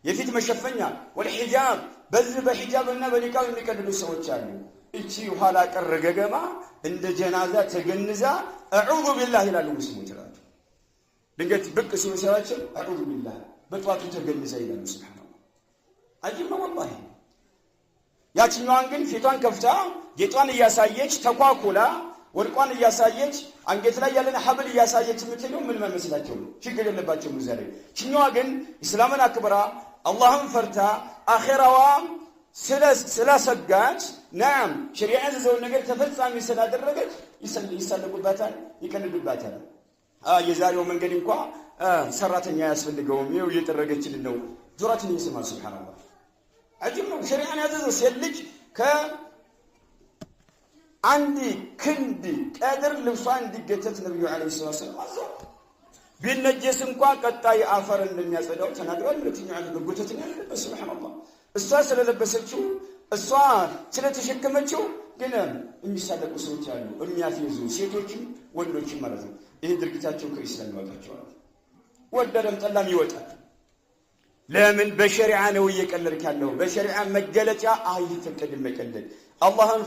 የፊት መሸፈኛ والحجاب፣ በዚህ በሒጃብና በኒቃብ የሚቀልዱ ሰዎች አሉ። እቺ ኋላ ቀር ገገማ እንደ ጀናዛ ተገንዛ أعوذ بالله ይላሉ ሙስሊሞች ራሱ። ድንገት ብቅ ሲሉ ሲያቸው أعوذ بالله በጠዋቱ ተገንዛ ይላሉ። سبحان الله፣ عجيب ነው والله። ያችኛዋን ግን ፊቷን ከፍታ ጌጧን እያሳየች ተኳኩላ ወርቋን እያሳየች አንገት ላይ ያለን ሐብል እያሳየች የምትሄደው ምን መመስላቸው ችግር የለባቸውም እዚያ ላይ። ችኛዋ ግን እስላምን አክብራ አላህን ፈርታ አኼራዋ ስላሰጋች نعم ሸሪዓ ያዘዘውን ነገር ተፈጻሚ ስላደረገች ይሳለቁባታል፣ ይቀልዱባታል። የዛሬው መንገድ እንኳ ሰራተኛ አያስፈልገውም፣ ይኸው እየጠረገችልን ነው። ጆሯችን ይሰማል። سبحان الله፣ عجيب ነው። ሸሪዓን ያዘዘው ሴት ልጅ ከአንድ ክንድ ቀድር ልብሷ እንዲገተት ነቢዩ عليه الصلاة والسلام አዘው። ቢነጀስ እንኳ ቀጣይ አፈር እንደሚያጸዳው ተናግሯል። ሁለተኛ መጎተት ያለበት سبحان الله። እሷ ስለለበሰችው እሷ ስለተሸከመችው ግን የሚሳለቁ ሰዎች አሉ፣ የሚያፌዙ ሴቶችም ወንዶችም ማለት ነው። ይሄ ድርጊታቸው ከኢስላም ይወጣቸዋል፣ ወደደም ጠላም ይወጣል። ለምን? በሸሪዓ ነው እየቀለድክ ያለው። በሸሪዓ መገለጫ አይፈቀድም መቀለድ አላህን።